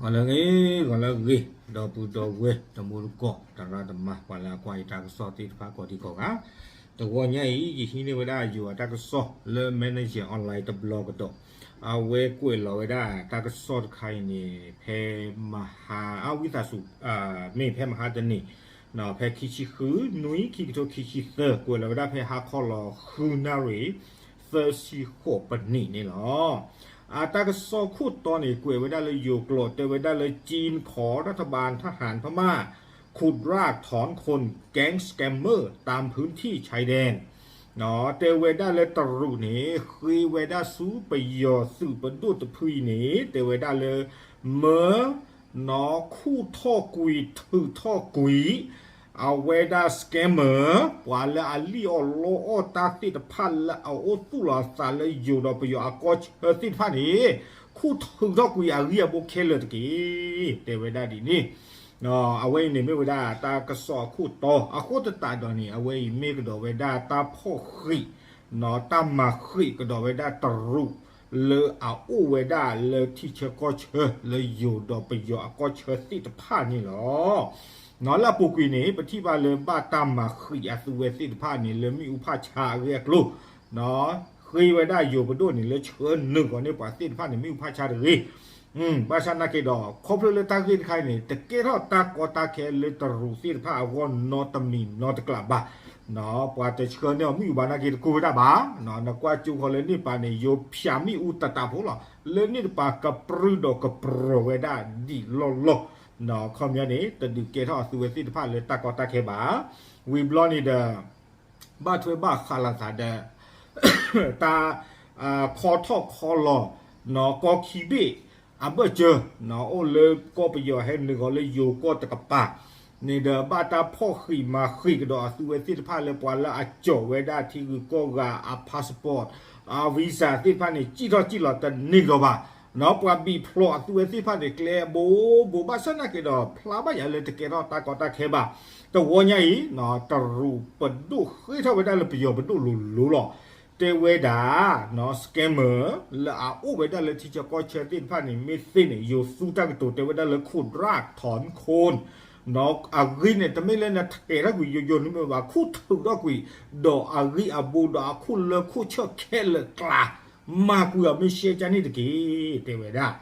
ဂီၤလၢအဂ့ၤ, ဂီၤလၢအဂ့ၤ, ဒီပုၢ်ဒီဝဲၢ် တံၤသကိး သရၣ်သမါ ပှၤလၢအကွၢ်ယတၢ်ကစီၣ်သ့ၣ်တဖၣ်ကိးဒံကိးဂၤ, တဂီၤညါအံၤ ယဟံးန့ၢ်ဝဲဒၣ်ယိၤအတၢ်ကစီၣ်လၢ Manager Online တဘျီကဒီး, အဝဲကွဲးလီၤဝဲဒၣ်တၢ်ကစီၣ်တခါအံၤန့ၣ် ဖဲမဟါ အဝံသးစူၤ မ့ၢ်ဖဲမဟါတနံၤ, ဖဲခံဆံဃု နွံ ခံကထိခံဆံသၢ ကွဲးလီၤဝဲဒၣ်ဖဲဟါခီလီၤဃုနၣ်ရံၣ် သၢဆံဃိးပနံးန့ၣ်လီၤ. အတၢ်ကစီၣ်ခိၣ်တီန့ၣ် ကွဲးဝဲဒၣ်လၢယိၤကျိာ် တဲဝဲဒၣ်လၢ จีนขอรัฐบาลทหารพม่า ขุดรากถอนคนแก๊งสแกมเมอร์ตามพื้นที่ชายแดน တဲဝဲဒၣ်လၢတရူးန့ၣ် ဃ့ဝဲဒၣ်ဆူပယီၤသုးပဒိၣ်တဖုအံၤန့ၣ် တဲဝဲဒၣ်လၢ မၢ နီၢ်ခူၣ်ထီၣ်ကွံာ်ထုးထီၣ်ကွံာ် အဝဲဒၣ် scammer ပှၤလၢအလံၣ်အီၣ်လီအီၣ်တၢ်သ့ၣ်တဖၣ်လၢအအိၣ်သူၣ်လီၤအသးလၢယိၤဒီးပယီၤအကီၢ်ဆၢသ့ၣ်တဖၣ်န့ၣ် ခူၣ်ထုးထီၣ်ကွံာ်အဂံၢ်အဘါခဲလၢာ်တက့ၢ်. တဲဝဲဒၣ်ဒ်န့ၣ် အဝဲအံၤန့ၣ်မ့ၢ်ဝဲဒၣ်တၢ်ကစီၣ်အခိၣ်တီ အဃိသတးဒီးန့ၣ် အဝဲအံၤမ့ၢ်ကဒီးဝဲဒၣ်တၢ်ဖီၣ်ဃံး တၢ်မၤဃံးကဒီးဝဲဒၣ်တရူး လၢအအိၣ်ဝဲဒၣ်လၢထံဆၢကီၢ်ဆၢလၢယိၤဒီးပယီၤအကီၢ်ဆၢသ့ၣ်တဖၣ်န့ၣ်လီၤ. လၢအပူၤကွံာ်န့ၣ် ပထံၣ်ဘၣ်လၢဘၣ်တၢ်မၤဃံးအသုဝဲသ့ၣ်တဖၣ်န့ၣ် လၢမ့ၣ်အူဖးဆါအဂ့ၢ်အကျိၤ ဃ့ဝဲဒၣ်ယိၤပဒိၣ်န့ၣ် လၢဆှၢနုာ်ဂီၤန့ၢ်ပှၤသ့ၣ်တဖၣ်န့ၣ် မ့ၣ်အူဖးဆါတဂ့ၤ. ဘၣ်ဆၣ်နာ်က့ဒီး ခီဖျိလၢတၢ်ဂ့ၢ်တခါအံၤန့ၣ် တကဲထီၣ်တၢ်ကီတၢ်ခဲလၢတရူးသ့ၣ်တဖၣ်အဂီၢ်နီတမံၤနီတကျးဘၣ်. ပှၤတဆှၢန့ၢ်အီၤမ့ၣ်အူဘၣ်နာ်က့တကိၢ်ဝဲဒၣ်ဘၣ်. နကွၢ်ကၠိဃီလၢန့ၣ်ပၤန့ၣ် ယိၤဖၠးမ့ၣ်အူတတးဖိလီၤ. လၢန့ၣ်တပၤကပြုၢ်ဒီးကပြီၤဝဲဒၣ်ဒံးလီၢ်လီၢ်. ခီပညီန့ၣ် တဒုးကဲထီၣ်အသုဝဲသ့ၣ်တဖၣ်လၢတၢ်ကီတၢ်ခဲဘၣ်. ဝံၤဘျီန့ၣ်ဒီး ဘၣ်ထွဲဘၣ်ဃးလိာ်သးဒီး တၢ် ခီထီၣ်ခီလီၤ ကီခံဘ့ၣ် အဘၢၣ်စၢၤ အိၣ်လၢကီၢ်ပယီၤဟဲနုာ်ဃီၤလၢယိၤကီၢ်တကပၤန့ၣ်ဒီး ဘၣ်တၢ်ဖီၣ်ဃံးမၤဃံးကဒီးအသုဝဲသ့ၣ်တဖၣ်လၢပှၤလၢအကၠီၤဝဲဒၣ်ထံဂုၤကီၢ်ဂၤအ passport အ visa သ့ၣ်တဖၣ်န့ၣ် စံၣ်ထီၣ်စံၣ်လီၤတန့ၢ်ကဒီးဘၣ်. ပှၤဘံၣ်ဖျိးအသုဝဲသ့ၣ်တဖၣ်န့ၣ် ကျဲအဘိဘိ ဘၣ်ဆၣ်နာ်က့ဒီး ဖျါဘၣ်ယၤလၢတကဲထီၣ်တၢ်ကီတၢ်ခဲဘၣ်. တဝီညါအံၤ တရူးပဒိၣ်ဃ့ထီၣ်ဝဲဒၣ်လၢပယီၤပဒိၣ်လိၤလိၤလီၤ. တဲဝဲဒၣ် scammer လၢအအိၣ်ဝဲဒၣ်လၢထံဆၢကီၢ်ဆၢသ့ၣ်တဖၣ်န့ၣ် မ့ၢ်သ့န့ၣ် ယိၤသူတၢ်ကတိၤတဲဝဲဒၣ်လၢ ခူၣ်ဒြၣ်ထီၣ်ခိၣ် အဂံၢ်န့ၣ် တမ့ၢ်လၢနထဲးထီၣ်ကွံာ်ယိယိနမ့ၢ်ဘၣ် ခူၣ်ထုးထီၣ်ကွံာ် ဒီးအဂံၢ်အဘါဒီးအခိၣ်လၢခိၣ်ဆၢၣ်ခဲလၢာ်ကျါ မၤကွံာ်အီၤမ့ၢ်ရှဲကၢ်န့ၣ်တက့ၢ် တဲဝဲဒၣ်.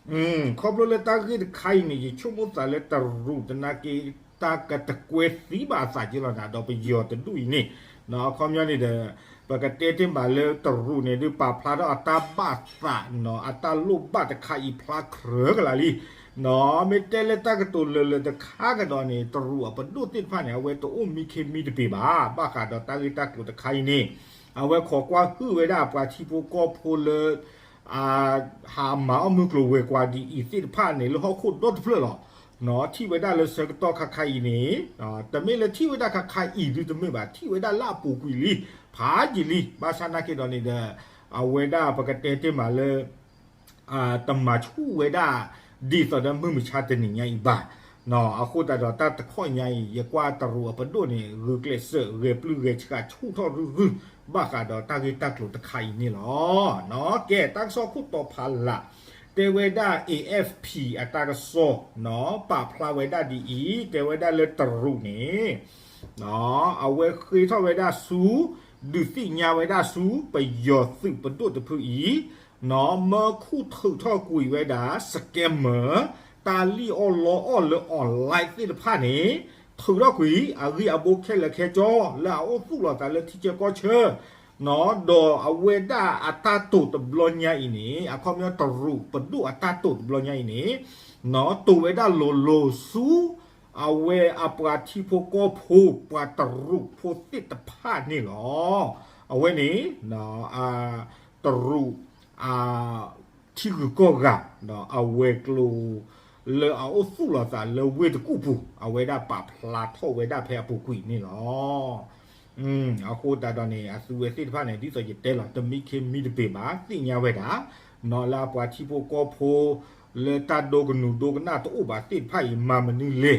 ခီဖျိလၢတၢ်ဂ့ၢ်တခါအံၤန့ၣ် ယဆိကမိၣ်သးလၢတရူးသနာ်က့ တၢ်ကတကွဲသံဘၣ်အသးက့လီၤနၤဒီးပယီၤတဒူၣ်အံၤန့ၣ်. အခီပညီန့ၣ်ဒီး ပကတဲတ့ၢ်မးလၢတရူးန့ၣ် ဒုးပာ်ဖျါထီၣ်အတၢ်ဘၣ်သးနီၤ အတၢ်လိၣ်ဘၣ်တခါအံၤဖျါကြၢးကလာ်လံ. မ့ၢ်တဲလၢတၢ်ကတိၤလၢာ်လၢာ်တခါကဒီးန့ၣ် တရူးအပဒိၣ်သ့ၣ်တဖၣ်န့ၣ် အဝဲတအိၣ်မံခ့မံတပ့ၤဘၣ်. ဘၣ်ဃးဒီးတၢ်ဂ့ၢ်တၢ်ကျိၤတခါအံၤန့ၣ် အဝဲခိးကွၢ်ဟုၣ်ဝဲဒၣ်ပှၤထံဖိကီၢ်ဖိလၢ ဟးမၤအီၣ်မုၢ်ကျိၤဝဲၤကွာ်ဒ်အံၤသ့ၣ်တဖၣ်န့ၣ် လၢဟီၣ်ခိၣ်ဒီတဖျၢၣ်လီၤ. ထံၣ်ဝဲဒၣ်လၢဆၢကတီၢ်ခါခါအံၤန့ၣ် တမ့ၢ်လၢထံၣ်ဝဲဒၣ်ခါခါအံၤဒုတမ့ၢ်ဘၣ် ထံၣ်ဝဲဒၣ်လၢအပူၤကွံာ်လံ ဖးယံာ်လံ. ဘၣ်ဆၣ်နာ်က့ဒီးန့ၣ်ဒီး အဝဲဒၣ်ပကတဲတ့ၢ်မးလၢ တမၤဆူၣ်ဝဲဒၣ် ဒ်သိးဒီးမုၢ်မဆါတနံၤညါအံၤဘၣ်. အဃိသတးဒီးတၢ်တခီညါအံၤ ယကွၢ်တရူးအပဒိၣ်န့ၣ် ဂုာ်ကျဲးစၢး ဂဲၤပျုၢ်ဂဲၤဆှးဆူၣ်ထီၣ်ရုၢ်ရုၢ် ဘၣ်ဃးဒီးတၢ်ဂ့ၢ်တၢ်ကျိၤတခါအံၤန့ၣ်လီၤ. ကဲ တၢ်ကစီၣ်ခိၣ်တီဖးလၢ် တဲဝဲဒၣ် A F P အတၢ်ကစီၣ် ပာ်ဖျါဝဲဒၣ်ဒ်အံၤ တဲဝဲဒၣ်လၢတရူးန့ၣ် အဝဲဃ့ထီၣ်ဝဲဒၣ်ဆူ ဒုးသ့ၣ်ညါဝဲဒၣ်ဆူ ပယီၤသုးပဒိၣ်တဖုအံၤ မၢခူၣ်ထုးထီၣ်ကွံာ်ဝဲဒၣ် scammer တၢ်လံၣ်အီၣ်လီအီၣ်လၢ online သ့ၣ်တဖၣ်န့ၣ် ထုးထီၣ်ကွံာ် အဂံၢ်အဘါခဲလၢာ်ခဲဆ့ လၢအအိၣ်သူၣ်လီၤသးလၢထံဆၢကီၢ်ဆၢ ဒီးအဝဲဒၣ်အတၢ်တိာ်တဘျီညါအံၤန့ၣ် အခီပညီတရူးပဒိၣ်အတၢ်တိာ်တဘျီညါအံၤန့ၣ် တိာ်ဝဲဒၣ်လိၤလိၤဆူ အဝဲအပှၤထံဖိကီၢ်ဖိ ပှၤတရူးဖိသ့ၣ်တဖၣ်န့ၣ်လီၤ. အဝဲန့ၣ် တရူး ထံဂုၤကီၢ်ဂၤ အဝဲၤကျိၤ လၢအအိၣ်သူၣ်လီၤသးလၢဝ့ၢ်တကူၣ်ပူၤ အဝဲဒၣ်ပာ်ဖျါထီၣ်ဝဲဒၣ်ဖဲအပူၤကွံာ်န့ၣ်လီၤ. အဃိသတးဒီးန့ၣ် အသုဝဲသ့ၣ်တဖၣ်န့ၣ် ဒ်သိးယတဲလီၤ တမံခ့မံတပ့ၤဘၣ် သ့ၣ်ညါဝဲဒၣ် လၢအပှၤထံဖိကီၢ်ဖိ လၢတၢ်ဒိကနူၤဒိကနၣ်တအိၣ်ဘၣ်သ့ၣ်တဖၣ်အံၤ မၤမနုၤလဲၣ်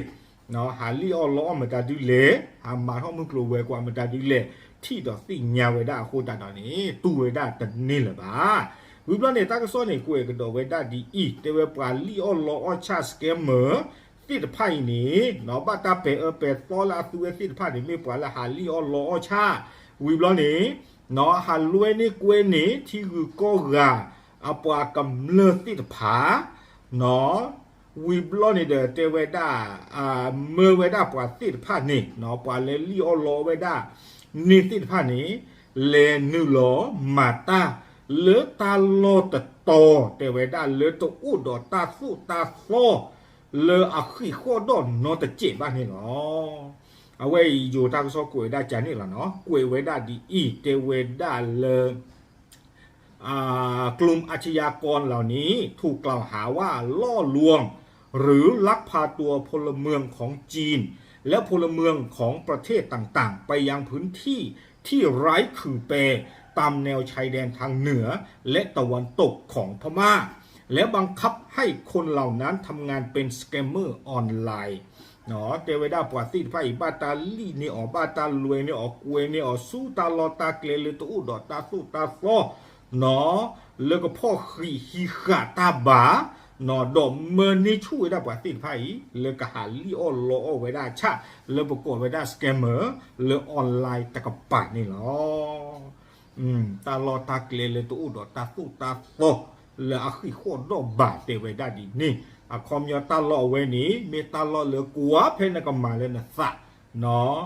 ဟးလံၣ်အီၣ်လီအီၣ်မတၤဒုလဲၣ် ဟးမၤထီၣ်မုၢ်ကျိၤဝဲၤကွာ်မတၤဒုလဲၣ် ထံၣ်ဒီးသ့ၣ်ညါဝဲဒၣ်အဃိသတးဒီးန့ၣ် တူၢ်ဝဲဒၣ်တန့ၢ်လၢၤဘၣ်. ဝံၤဘျီန့ၣ် တၢ်ကစီၣ်န့ၣ် ကွဲးကဒီးဝဲဒၣ်ဒ်အံၤ, တဲဝဲပှၤလံၣ်အီၣ်လီအီၣ်ဆၣ် scammer သ့ၣ်တဖၣ်အံၤန့ၣ် ဘၣ်တၢ်ပဲာ်အၢပဲာ်သီလၢအသူဝဲသ့ၣ်တဖၣ်န့ၣ် မ့ၢ်ပှၤလၢဟးလံၣ်အီၣ်လီအီၣ်ဆၣ်, ဝံၤဘျီန့ၣ် ဟးလွဲန့ၢ်ကွဲန့ၢ် ထံဂုၤကီၢ်ဂၤ အပှၤကမျၢၢ်သ့ၣ်တဖၣ် ဝံၤဘျီန့ၣ်ဒီး တဲဝဲဒၣ် မၢဝဲဒၣ်ပှၤသ့ၣ်တဖၣ်န့ၣ် ပှၤလၢလံၣ်အီၣ်လီအီၣ်ဝဲဒၣ်န့ၣ်သ့ၣ်တဖၣ်န့ၣ် လဲၤနုာ်လီၤမၤတၢ်လၢတၢ်လီၢ်တတီၤ တဲဝဲဒၣ်လၢတအိၣ်ဒီးတၢ်သိၣ်တၢ်သီ လၢအဃံးဃီၣ်ဒီးနီတစဲးဘၣ်န့ၣ်လီၤ. အဝဲအံၤယိၤတၢ်ကစီၣ်ကွဲးဝဲဒၣ်ကန့ၣ်လီၤနီၤ, ကွဲးဝဲဒၣ်ဒ်အံၤ တဲဝဲဒၣ်လၢ กลุ่มอาชญากรเหล่านี้ถูกกล่าวหาว่าล่อลวง หรือลักพาตัวพลเมืองของจีน และพลเมืองของประเทศต่างๆ ไปยังพื้นที่ที่ไร้ขื่อแปรตามแนวชายแดนทางเหนือ และตะวันตกของพม่า และบังคับให้คนเหล่านั้นทำงานเป็นสแกมเมอร์ออนไลน์ တဲဝဲဒၣ်ပှၤသ့ၣ်တဖၣ်အံၤ ဘၣ်တၢ်လံၣ်န့ၢ်အီၤ ဘၣ်တၢ်လွဲန့ၢ်အီၤ ကွဲန့ၢ်အီၤဆူတၢ်လီၢ်တၢ်ကျဲလၢတအိၣ်ဒီးတၢ်သိၣ်တၢ်သီ လၢကဖီၣ်ဃံးဟံးဃာ်တၢ်ဘၣ်, ဒီးမၢန့ၢ်ဆူၣ်ဝဲဒၣ်ပှၤသ့ၣ်တဖၣ်အံၤ လၢကဟးလံၣ်အီၣ်လီအီၣ်ဝဲဒၣ်ဆၣ် လၢပကိးဝဲဒၣ် scammer လၢ online တကပၤန့ၣ်လီၤ. တၢ်လီၢ်တၢ်ကျဲလၢတအိၣ်ဒီးတၢ်သိၣ်တၢ်သီ လၢအဃံးဃီၣ်ဒီးဘၣ် တဲဝဲဒၣ်ဒ်န့ၣ်, အခီပညီတၢ်လီၢ်အဝဲန့ၣ် မ့ၢ်တၢ်လီၢ်လၢကွၢ်ဖဲနကမၤလၢနသး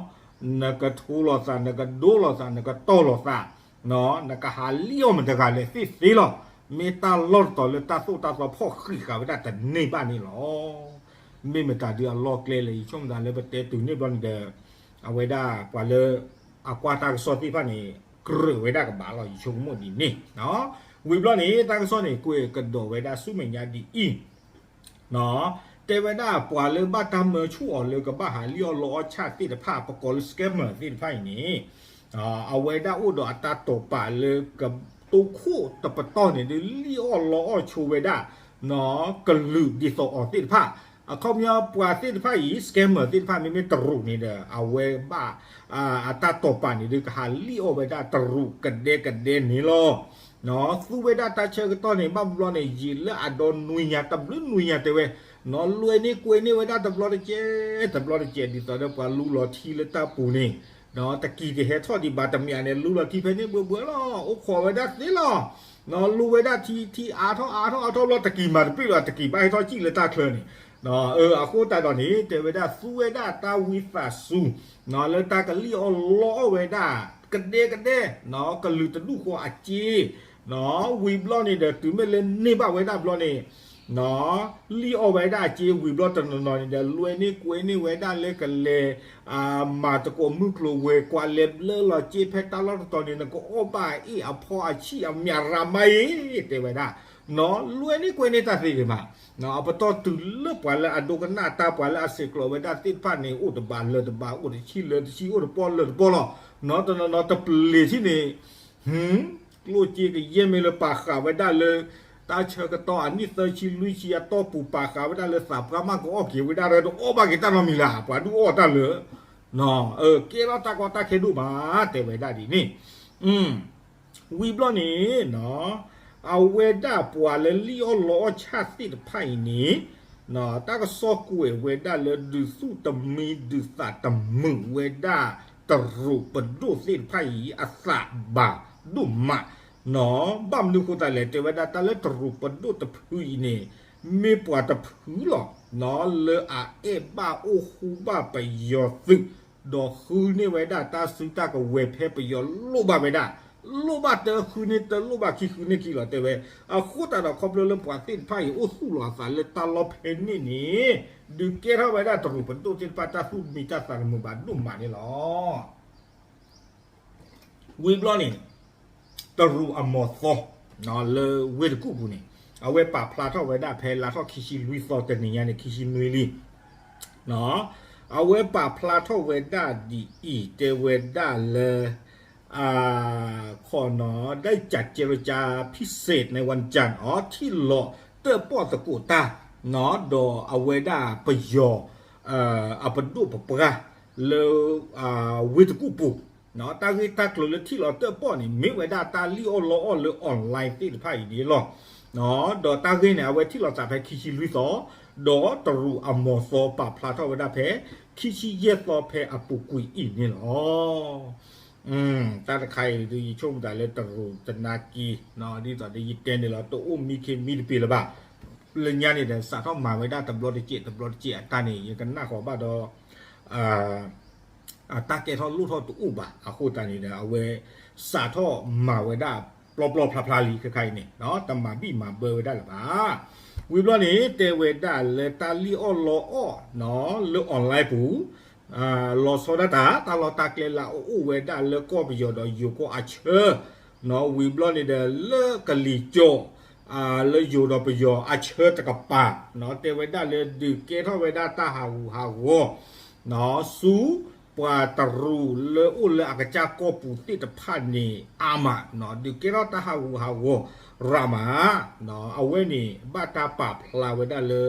နကထိလိာ်သး နကဒိလိာ်သး နကတီၢ်လိာ်သး နကဟးလံၣ်အီၣ်မတၤတဂၤလဲၣ်သ့သ့လီၤ. မ့ၢ်တၢ်လီၢ်တတီၤလၢတၢ်သိၣ်တၢ်သီဖီၣ်ဃံးဃာ်ဝဲဒၣ်တန့ၢ်ဘၣ်န့ၣ်လီၤ. မ့ၢ်မတၤဒုးအလီၢ်ကျဲလဲၣ် ယဆိကမိၣ်သးလၢပတဲတုၤန့ၣ်ဘျီန့ၣ်ဒီး အဝဲဒၣ်ပှၤလၢ အကွၢ်တၢ်ကစီၣ်သ့ၣ်တဖၣ်န့ၣ် ကြၢးဝဲဒၣ်ကဘၣ်လီၤ ယဆိကမိၣ်ဒ်န့ၣ်. ဝံၤဘျီန့ၣ် တၢ်ကစီၣ်န့ၣ် ကွဲးကဒီးဝဲဒၣ်ဆူမဲာ်ညါဒ်အံၤ တဲဝဲဒၣ်ပှၤလၢဘၣ်တၢ်မၢဆူၣ်အီၤလၢကဘၣ်ဟးလံၣ်အီၣ်လီအီၣ်ဆၣ်သ့ၣ်တဖၣ် ပကိးလၢ scammer သ့ၣ်တဖၣ်အံၤန့ၣ် အဝဲဒၣ်အိၣ်ဒီးအတၢ်တိာ်ပာ်လၢကတိခိၣ်တပတီၢ်န့ၣ် ဒုးလံၣ်အီၣ်လီအီၣ်ဆိဝဲဒၣ် ကလုာ်ဒ်သိးအီၤသ့ၣ်တဖၣ် အခီပညီပှၤသ့ၣ်တဖၣ်အံၤ scammer သ့ၣ်တဖၣ် မ့မ့ၢ်တရူးန့ၣ်ဒီး အဝဲဘၣ် အတၢ်တိာ်ပာ်န့ၣ်ဒုး ကဟးလံၣ်အီၣ်ဝဲဒၣ်တရူးကဒဲကဒဲန့ၣ်လီၤ. သူဝဲဒၣ်တၢ်ဆၢကတီၢ်န့ၣ် ဘၣ်ဘျီန့ၣ် ယံာ်လၢအဒီနွံညါ တဘျုးနွံညါတဲဝဲ နီၢ်လွဲန့ၢ်ကွဲန့ၢ်ဝဲဒၣ်တဘျီတကဲး တဘျီတကဲး ဒ်သိးဒီးပှၤလူလီၤထံလၢတၢ်ပူၤန့ၣ် တကံၢ်ကဟဲထီၣ်ဒံးဘၣ်တမံၤန့ၣ် လူလီၤထံဖဲန့ၣ်ဘှဲဘှဲလီၤ အိၣ်ခိးဝဲဒၣ်သ့လီၤ. နီၢ်လူဝဲဒၣ်ထံ ထံအါထီၣ်အါထီၣ်အါထီၣ်ဘျီ တကံၢ်မၤတပ့ၢ်လီၤ တကံၢ်ဘၣ်ဟဲထီၣ်စံၣ်လၢတၢ်ချၢန့ၣ် အဃိသတးဒီးန့ၣ် တဲဝဲဒၣ်သူဝဲဒၣ်တၢ်ဝံသးစူၤ လၢတၢ်ကလံၣ်အီၣ်လီအီၣ်ဝဲဒၣ် ကဒဲကဒဲ ကလုာ်တဒူၣ်ဃီအစ့ ဝံၤဘျီန့ၣ်ဒီး တုၤမ့ၢ်လၢန့ၢ်ဘၣ်ဝဲဒၣ်ဘျီန့ၣ် လံၣ်အီၣ်ဝဲဒၣ်အစ့ဝံၤဘျီတနီၤနီၤန့ၣ်ဒီး လွဲန့ၢ်ကွဲန့ၢ်ဝဲဒၣ်လၢကလဲၤ မၤသကိးမုၢ်ကျိၤဝဲၤကွာ်လဲၤဘျၢလီၤစ့ဖဲတၢ်လီၢ်တတီၤန့ၣ် နကအီၣ်ဘၣ်အ့ၣ်အဖီအဆံၣ်အမံၤရၤမါအံၤ တဲဝဲဒၣ် လွဲန့ၢ်ကွဲန့ၢ်တၢ်သ့ဂ့ၤမး အပတီၢ်တုၤလၢပှၤလၢအဒိကနၣ်တၢ် ပှၤလၢအဆဲးကျိးဝဲဒၣ်သ့ၣ်တဖၣ်န့ၣ် အိၣ်တဘၣ်လၢၤတဘၣ် အိၣ်တဆံလၢၤတဆံ အိၣ်တပီၢ်လၢၤတပီၢ်လီၤ. နီၢ်တနီၤနီၤတပျ့ၤထံၣ်န့ၣ် ကျိၣ်စ့ကယဲၢ်မ့ၢ်လၢပာ်ဃာ်ဝဲဒၣ်လၢ တၢ်ဆၢကတီၢ်အနံၣ်သၢဆံလွံၢ်ဆံအတီၢ်ပူၤ ပာ်ဃာ်ဝဲဒၣ်လၢသးပှၢ်မး ကအီၣ်က့ၤဝဲဒၣ်ဒီး တအီၣ်ဘၣ်က့ၤတၢ်နီတမံၤလၢၤ ပှၤဒုးအီၣ်တၢ်လၢ ကဲထီၣ်တၢ်ကီတၢ်ခဲဒိၣ်မး တဲဝဲဒၣ်ဒ်န့ၣ် ဝံၤဘျီန့ၣ် အဝဲဒၣ်ပှၤလၢလံၣ်အီၣ်လီအီၣ်ဆၣ်သ့ၣ်တဖၣ်အံၤန့ၣ် တၢ်ကစီၣ်ကွဲးဝဲဒၣ်လၢဒုးသူၣ်တမံဒုးသးတမုာ်ဝဲဒၣ် တရူးပဒိၣ်သ့ၣ်တဖၣ်အံၤအသးဘၣ်ဒိၣ်မး ဘၣ်မနုၤအဃိသတးလဲၣ် တဲဝဲဒၣ်တၢ်လၢတရူးပဒိၣ်တဖုအံၤန့ၣ် မ့ၢ်ပှၤတဖုလီၤ လၢအအဲၣ်ဘၣ်အိၣ်ဃူဘၣ်ပယီၤသုး ဒီးဃုန့ၢ်ဝဲဒၣ်တၢ်စုတၢ်ကဝဲၤဖဲပယီၤလိၣ်ဘၣ်ဝဲဒၣ် လိၣ်ဘၣ်တၢ ဃုန့ၢ်တၢ လိၣ်ဘၣ်ခံ ဃုန့ၢ်ခံလီၤ တဲဝဲ. အဃိသတးဒီးခီဖျိလၢပှၤသ့ၣ်တဖၣ်အံၤ အိၣ်သူၣ်လီၤအသးလၢတၢ်လီၢ်ဖဲန့ၣ်န့ၣ် ဒုးကဲထီၣ်ဝဲဒၣ်တရူးပဒိၣ်သ့ၣ်တဖၣ်တၢ်သူၣ်တမံတၢ်သးတမုာ်ဘၣ်ဒိၣ်မးန့ၣ်လီၤ. ဝံၤဘျီန့ၣ် တရူးအမီၤသီ လၢဝ့ၢ်တကူၣ်ပူၤန့ၣ် အဝဲပာ်ဖျါထီၣ်ဝဲဒၣ်ဖဲလါထီၣ်ခံဆံလွံၢ်သီ တနံၤညါန့ၣ် ခံဆံနွံလံ အဝဲပာ်ဖျါထီၣ်ဝဲဒၣ်ဒ်အံၤ တဲဝဲဒၣ်လၢ ขอได้จัดเจรจาพิเศษในวันจันทร์ အီၤ ထံၣ်လိာ်တၢၣ်ပီၣ်သကိးတၢ် ဒီးအဝဲဒၣ်ပယီၤ အပဒိၣ်ပပှၢ်လၢ ဝ့ၢ်တကူၣ်ပူၤ တၢ်ဂ့ၢ်တၢ်ကျိၤလၢထံၣ်လီၤတၢၣ်ပီၣ်န့ၣ် မ့ၢ်ဝဲဒၣ်တၢ်လံၣ်အီၣ်လီအီၣ်လၢ online သ့ၣ်တဖၣ်အံၤန့ၣ်လီၤ. ဒီးတၢ်ဂ့ၢ်န့ၣ် အဝဲထံၣ်လီၤသးဖဲခံဆံလွံၢ်သီ, ဒီးတရူးအမီၤသီပာ်ဖျါထီၣ်ဝဲဒၣ်ဖဲ ခံဆံယဲၢ်သီဖဲအပူၤကွံာ်အံၤန့ၣ်လီၤ. တၢ်တခါအံၤဒုး ယဆိကမိၣ်သးလၢတရူးတနာ်က့ၤ ဒ်သိးဒီးယတဲန့ၣ်လီၤ တအိၣ်မံခ့မံတပ့ၤလၢၤဘၣ်. လၢညါန့ၣ်ဒီး စးထီၣ်မၤဝဲဒၣ်တဘျီတကဲးတဘျီတကဲးအတၢ်န့ၣ် ယကနၣ်ဃီၤဘၣ်ဒီး တၢ်ကဲထီၣ်လိၣ်ထီၣ်တအိၣ်ဘၣ်. အဃိသတးန့ၣ်ဒီး အဝဲစးထီၣ်မၤဝဲဒၣ်ပျီပျီဖျါဖျါလံခဲခါအံၤန့ၣ် တမၤဘံၣ်မၤဘၢဝဲဒၣ်လၢၤဘၣ်. ဝံၤဘျီန့ၣ် တဲဝဲဒၣ်လၢတၢ်လံၣ်အီၣ်လီအီၣ် လၢ online ပူၤ လီၤဆီဒၣ်တၢ် တၢ်လီၢ်တၢ်ကျဲလၢအအိၣ်ဝဲဒၣ်လၢကီၢ်ပယီၤဒီးယိၤကီၢ်အဆၢ ဝံၤဘျီန့ၣ်ဒီးလၢကလံၤစိး လၢယိၤဒီးပယီၤအဆၢတကပၤ တဲဝဲဒၣ်လၢဒုးကဲထီၣ်ဝဲဒၣ်တၢ်ဟးဂူာ်ဟးဂီၤ ဆူ ပှၤတရူးလၢအိၣ်လၢအကစၢ်ကီၢ်ပူၤသ့ၣ်တဖၣ်န့ၣ်အါမး ဒုးကဲထီၣ်တၢ်ဟးဂူာ်ဟးဂီၤရးမး အဝဲန့ၣ် ဘၣ်တၢ်ပာ်ဖျါဝဲဒၣ်လၢ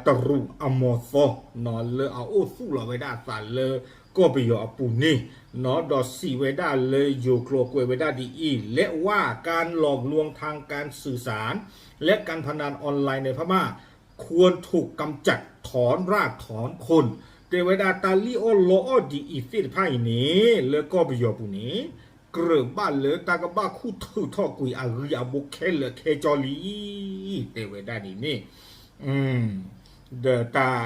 တရူးအမီၤသီ လၢအအိၣ်သူၣ်လီၤဝဲဒၣ်အသးလၢကီၢ်ပယီၤအပူၤန့ၣ် ဒီးစံးဝဲဒၣ်လၢယိၤကျိာ်ကွဲးဝဲဒၣ်ဒ်အံၤ และว่าการหลอกลวงทางการสื่อสาร และการพนันออนไลน์ในพม่า ควรถูกกำจัดถอนรากถอนโคน တဲဝဲဒၣ်တၢ်လံၣ်အီၣ်လီအီၣ်ဒ်အံၤသ့ၣ်တဖၣ်အံၤန့ၣ် လၢကီၢ်ပယီၤပူၤန့ၣ် ကြၢးဘၣ်လၢတၢ်ကဘၣ်ခူၣ်ထုးထီၣ်ကွံာ်အဂံၢ်အဘါခဲလၢာ်ခဲဆ့လံ တဲဝဲဒၣ်ဒ်န့ၣ် ဒီးတၢ်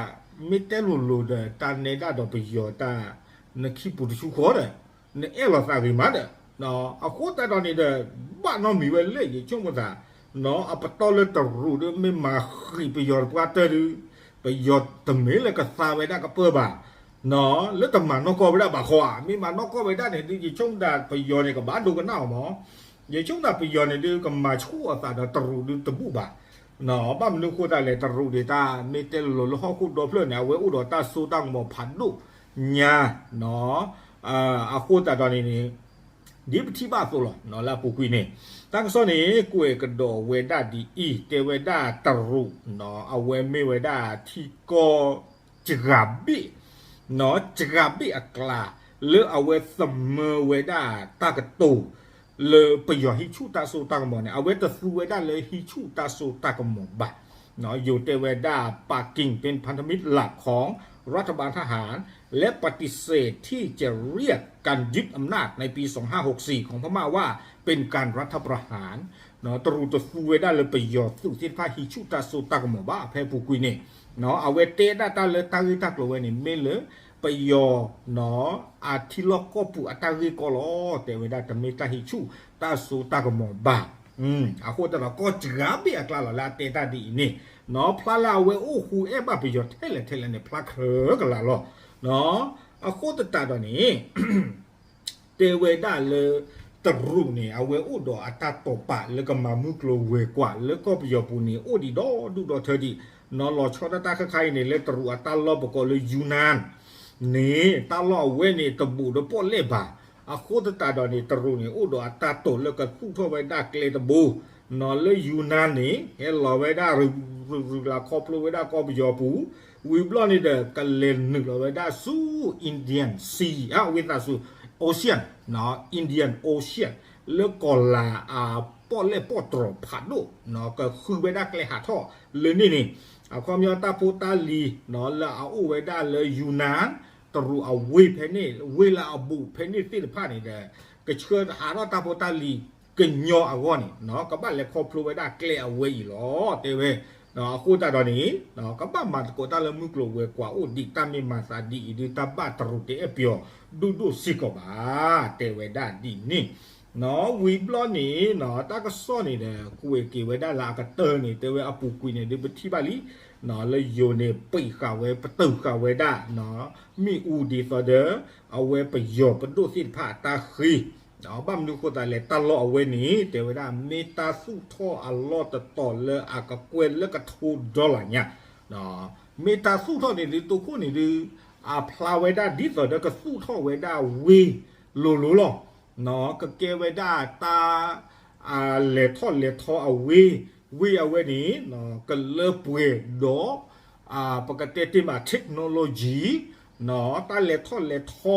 မ့ၢ်တဲလိၤလိၤဒီး တၢ်နဲဒၣ်ဒီးပယီၤတၢ် နခံပူၤတဆူဃီဒီး နအဲၣ်လီၤသးဂ့ၤမးဒီး အဃိသတးဒီးန့ၣ်ဒီး ဘၣ်နီတမံၤဝဲလၢ ယဆိကမိၣ်သး အပတီၢ်လၢတရူးဒီး မ့ၢ်မၤဃံးပယီၤတပှၢ်တၢၢ်ဒီး ပယီၤတမ့ၢ်လၢကသါဝဲဒၣ်ကပၢၢ်ဘၣ် လၢတမၤနီၢ်ကီၢ်ဝဲဒၣ်ဘၣ်ဃီဧါ. မ့ၢ်မၤနီၢ်ကီၢ်ဝဲဒၣ်န့ၣ်ဒုး ယဆိကမိၣ်သးပယီၤန့ၣ် ကဘၣ်ဒိကနၣ်အီၤမး. ယဆိကမိၣ်သးပယီၤန့ၣ်ဒုး ကမၤဆူၣ်အသးဒီးတရူးဒုးတဘူၣ်ဘၣ်. ဘၣ်မနုၤအဃိသတးလဲၣ် တရူးဒၣ်တၢ် မ့ၢ်တဲလိၤလိၤလၢဟီၣ်ခိၣ်ဒီဖျၢၣ်န့ၣ် အဝဲအိၣ်ဒီးတၢ်စိတၢ်ကမီၤဖးဒိၣ်ညါ အဃိသတးဒီးန့ၣ်န့ၣ် ဒ်ပထံၣ်ဘၣ်အသိးလီၤ လၢအပူၤကွံာ်န့ၣ် တၢ်ကစီၣ်န့ၣ် ကွဲးကဒီးဝဲဒၣ်ဒ်အံၤ တဲဝဲဒၣ်တရူး အဝဲမ့ၢ်ဝဲဒၣ်ထံကီၢ် စှၤဘ့ၣ် စှၤဘ့ၣ်အကျါ လၢအဝဲသမၢဝဲဒၣ်တၢ်ကတိၤ လၢပယီၤဟံးဆူၣ်တၢ်စိတၢ်ကမီၤန့ၣ် အဝဲတသူဝဲဒၣ်လၢဟံးဆူၣ်တၢ်စိတၢ်ကမီၤဘၣ်. ယိၤတဲဝဲဒၣ် ปากิ่งเป็นพันธมิตรหลักของรัฐบาลทหาร และปฏิเสธที่จะเรียกการยึดอำนาจในปีสองห้าหกสี่ของพม่าว่าเป็นการรัฐประหาร တရူးတသူဝဲဒၣ်လၢပယီၤသုးသ့ၣ်တဖၣ်ဟံးဆူၣ်တၢ်စိတၢ်ကမီၤဘၣ် ဖဲအပူၤကွံာ်န့ၣ် အဝဲတဲဒၣ်တၢ်လၢတၢ်ဂ့ၢ်တၢ်ကျိၤဝဲန့ၣ် မ့ၢ်လၢပယီၤ အထံလီၢ်ကီၢ်ပူၤအတၢ်ဂ့ၢ်ကီလီၤ. တဲဝဲဒၣ်တမ့ၢ်တၢ်ဟံးဆူၣ်တၢ်စိတၢ်ကမီၤဘၣ်. အဃိသတးဒီး ကီၢ်စှၤဘ့ၣ်အကျါလီၤ လၢအတဲတၢ်ဒ်အံၤန့ၣ် ဖျါလၢအဝဲအိၣ်ဃူအဲၣ်ဘၣ်ပယီၤထဲလဲၣ်ထဲလဲၣ်န့ၣ် ဖျါချၢကလာ်လီၤ. အဃိသတးဒီးန့ၣ် တဲဝဲဒၣ်လၢ တရူးန့ၣ် အဝဲအိၣ်ဒီးအတၢ်တိာ်ပာ်လၢကမၤမုၢ်ကျိၤဝဲၤကွာ်လၢကီၢ်ပယီၤပူၤန့ၣ် အိၣ်ဒံးဒီဒူၣ်ဒီထၢဒံး လီၤဆီဒၣ်တၢ်ခါခါအံၤန့ၣ် လၢတရူးအတၢ်လီၢ်ပကိးလၢ ယူနန် န့ၣ် တၢ်လီၢ်အဝဲန့ၣ် တဘူးဒီးပီၣ်လဲၣ်ဘၣ်. အဃိသတးဒီးန့ၣ် တရူးန့ၣ် အိၣ်ဒီးအတၢ်တိာ်လၢကသူၣ်ထီၣ်ဝဲဒၣ်ကျဲတဘိ လၢ ယူနန် န့ၣ် ဟဲလီၤဝဲဒၣ် ရူၤရူၤရူၤလၢခီဖျိဝဲဒၣ်ကီၢ်ပယီၤပူၤ ဝံၤဘျီန့ၣ်ဒီး ကလဲၤနုာ်လီၤဝဲဒၣ်ဆူ Indian Sea ဝံသးစူၤ Ocean, Indian Ocean လၢကီၤလၤအပီၣ်လဲၣ်ပီၣ်တြီၤဖးဒိၣ် ကဃုဝဲဒၣ်ကျဲဟးထီၣ်လၢန့ၣ်န့ၣ် အခီပညီတၢ်ဖိတၢ်လံၤ လၢအအိၣ်ဝဲဒၣ်လၢ ယူနန် တရူးအဝ့ၢ်ဖဲန့ၣ် ဝ့ၢ်လၢအဘူးဖဲန့ၣ်သ့ၣ်တဖၣ်န့ၣ်ဒီး ကဆှၢဟးထီၣ်တၢ်ဖိတၢ်လံၤကညီအဂီၢ်န့ၣ် ကဘၣ်လဲၤခီဖျိဝဲဒၣ်ကျဲအဝဲအံၤလီၤ တဲဝဲ. အဃိသတးဒီးန့ၣ် ကဘၣ်မၤသကိးတၢ်လၢမုၢ်ကျိၤဝဲၤကွာ်အိၣ်ဒံး တၢ်မ့ၢ်မၤသးဒ်အံၤဒုး တၢ်ဘၣ်တရူးတအဲၣ်ပယီၤဒိၣ်ဒိၣ်စ့ၢ်ကီးဘၣ် တဲဝဲဒၣ်ဒ်န့ၣ် ဝံၤဘျီန့ၣ် တၢ်ကစီၣ်န့ၣ်ဒီး ကွဲးက့ၤဝဲဒၣ်လၢအကတၢၢ်န့ၣ် တဲဝဲအပူၤကွံာ်န့ၣ်ဒုး ပထံၣ်ဘၣ်လံ လၢယိၤန့ၣ် ပံးဃာ်ဝဲ ပတုာ်ဃာ်ဝဲဒၣ် မ့ၣ်အူဒ်သိးဒီး အဝဲပယီၤပဒိၣ်သ့ၣ်တဖၣ်အတၢ်ဃ့ ဘၣ်မနုၤအဃိသတးလဲၣ် တၢ်လီၢ်အဝဲန့ၣ် တဲဝဲဒၣ် မ့ၢ်တၢ်သူၣ်ထီၣ်အလီၢ်တတီၤလၢအကကွဲၢ်လၢကထိဒီလၣ်ညါ မ့ၢ်တၢ်သူၣ်ထီၣ်န့ၣ်ဒုး တိခိၣ်န့ၣ်ဒုး အဖျါဝဲဒၣ်ဒ်သိးဒီးကသူၣ်ထီၣ်ဝဲဒၣ်ဝ့ၢ်လိၤလိၤလီၤ. ကကဲဝဲဒၣ်တၢ် လဲၤထီၣ်လဲၤထီအဝ့ၢ်, ဝ့ၢ်အဝဲန့ၣ် ကလၢပှဲၤဒီး ပကတဲတ့ၢ်မး technology တၢ်လဲၤထီၣ်လဲၤထီ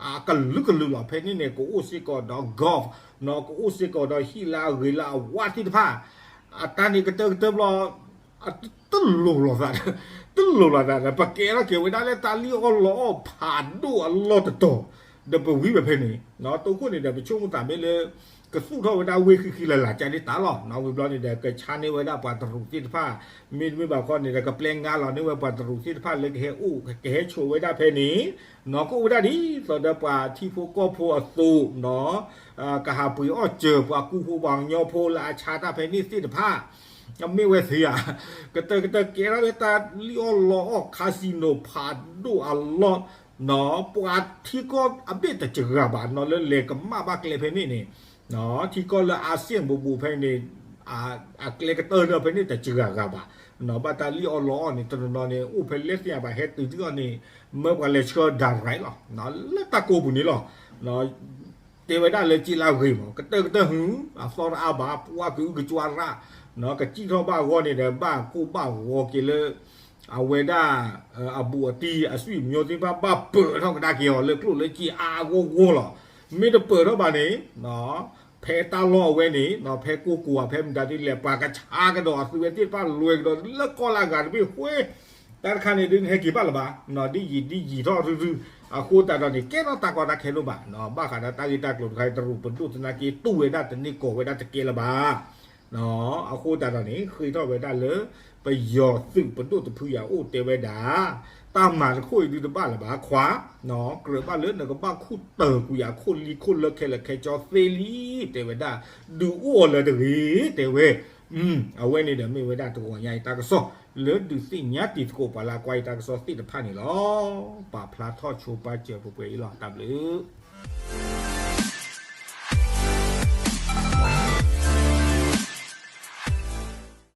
အကလုာ်ကလုာ်လီၤ. ဖဲန့ၣ်န့ၣ် ကအိၣ်စ့ၢ်ကီးဒီး golf နီၤ, ကအိၣ်စ့ၢ်ကီးဒီးဟံၣ်လၢအဂ့ၤလၢအဝါသ့ၣ်တဖၣ်, အတၢ်န့ၣ်ကတၢၢ်ကတၢၢ်ဘျီ တလိၤလိာ်သး, တလိၤလိာ်သးဒီး ပကဲထီၣ်က့ၤဝဲဒၣ်လၢတၢ်လံၣ်အီၣ်လီအီၣ်ဖးဒိၣ်အလီၢ်တတီၤ, ဒီးပဝံၤဝဲဖဲန့ၣ် တိခိၣ်န့ၣ်ဒီး ပဆိကမိၣ်သးမ့ၢ်လၢ ကသူၣ်ထီၣ်ဝဲဒၣ်ဝ့ၢ်ဃံဃံလၤလၤကန့ၣ်တၢ်လီၤ. ဝံၤဘျီန့ၣ်ဒီး ကဆါန့ၢ်ဝဲဒၣ်ပှၤတရူးသ့ၣ်တဖၣ်, မ့တမ့ၢ်ဘၣ်ခီန့ၣ်ဒီး ကပျဲငါလီၤန့ၢ်ဝဲပှၤတရူးသ့ၣ်တဖၣ်လၢကဟဲအိၣ် ကဟဲဆိးဝဲဒၣ်ဖဲန့ၣ်, နီၤ ကအိၣ်ဝဲဒၣ်ဒ်သိးဒီးပှၤထံဖိကီၢ်ဖိအသိးနီၤ, ကဟးပှ့ၤအီၣ်စၢၤပှၤကူဖိပှၤကညီဖိလၢအဆါတၢ်ဖဲန့ၣ်သ့ၣ်တဖၣ်, မ့ၢ်ဝဲသ့ဧါ, ကတၢၢ်ကတၢၢ်ကဲထီၣ်လၢတၢ်လံၣ်အီၣ်လီအီၣ် casino ဖးဒိၣ်အလီၢ်နီၤ, ပှၤထံကီၢ်အဘ့ၣ်တစှၤဘၣ်နီၤ လၢလဲၤကမၣ်ဘၣ်ကျဲဖဲန့ၣ်န့ၣ်, ထံကီၢ်လၢအစ့ၣ်ဘူးဘူးဖဲန့ၣ် အကျဲကတၢၢ်န့ၣ်ဖဲန့ၣ်တစှၤဂၤဘၣ်နီၤ, ဘၣ်တၢ်လံၣ်အီၣ်လီအီၣ်န့ၣ် တနီၤနီၤန့ၣ် အိၣ်ဖဲလဲၣ်သ့ၣ်ညါဘၣ် ဟဲတုၤဒ်အီၤန့ၣ် မၢပှၤလဲၤဆှၢ direct လီၤ, လၢတၢ်ကိးပူၤန့ၣ်လီၤ. တဲဝဲဒၣ်လၢစ့လၢအဂ့ၤမး ကတၢၢ်ကတၢၢ်ဟု အသီတအါဘၣ် ပှၤကအုကကွၢ်ရၣ်, ကစံၣ်ထီၣ်ဘၣ်အဂီၢ်န့ၣ်ဒီး ဘၣ်ကိၢ်ဘၣ်ဂီၤက့ၤလၢ အဝဲဒၣ် အဘူးအတံၢ်အစွံၣ်မျိုးသ့ၣ်တဖၣ် ဘၣ်ပၢၢ်ထီၣ်ကဒါက့ၤအီၤလၢကျိၣ်လၢစ့အါအါဂီၢ်ဂီၢ်လီၤ. မ့ၢ်တပၢၢ်ထီၣ်ဘၣ်န့ၣ် ဖဲတၢ်လီၢ်အဝဲန့ၣ် ဖဲကိၢ်ကိၤဧါ ဖဲမတၤဒ်လဲၣ် ပှၤကဆါကဒီးအသုဝဲသ့ၣ်တဖၣ်လွဲၤကဒီးလၢကီၢ်လၢအဂၤတဘ့ၣ်ဃ့, တၢ်တခါန့ၣ်ဒုးနဟဲက့ၤဘၣ်လၢၤဘၣ်, ဒ်ယံာ်ဒ်ယံာ်ထီၣ်ရုၢ်ရုၢ်, အဃိသတးဒီးန့ၣ် ကဲထီၣ်တၢ်ကီတၢ်ခဲဒိၣ်မး, ဘၣ်ဃးဒီးတၢ်ဂ့ၢ်တၢ်ကျိၤတခါ တရူးပဒိၣ်သနာ်က့ တူၢ်ဝဲဒၣ်တန့ၢ်ကီၢ်ဝဲဒၣ်တကဲလၢၤဘၣ်. အဃိသတးဒီးန့ၣ် ဃ့ထီၣ်ဝဲဒၣ်လၢ ပယီၤသုးပဒိၣ်တဖုအံၤအအိၣ်တဲဝဲဒၣ်, တၢ်မၤတခိၣ်အံၤဒုးတဘၣ်လၢၤဘၣ်ခွါ, ကြၢးဘၣ်လၢနကဘၣ်ခူၣ်တၢၤကွံာ်အခိၣ်လံၤခိၣ်လၢခဲလၢာ်ခဲဆ့သ့လံ, တဲဝဲဒၣ်, ဒုးအိၣ်အီၤလၢၤတဂ့ၤ, တဲဝဲ, အဝဲန့ၣ်ဒီးမ့ၢ်ဝဲဒၣ်တဂီၤညါအံၤတၢ်ကစီၣ် လၢဒုးသ့ၣ်ညါတံၤသကိးပှၤလၢအကွၢ်အံၤတၢ်ကစီၣ်သ့ၣ်တဖၣ်န့ၣ်လီၤ. ပာ်ဖျါထီၣ်ဆိပာ်စၢၤပှဲၤပှဲၤအံၤလီၤ. တၢ်ဘျုး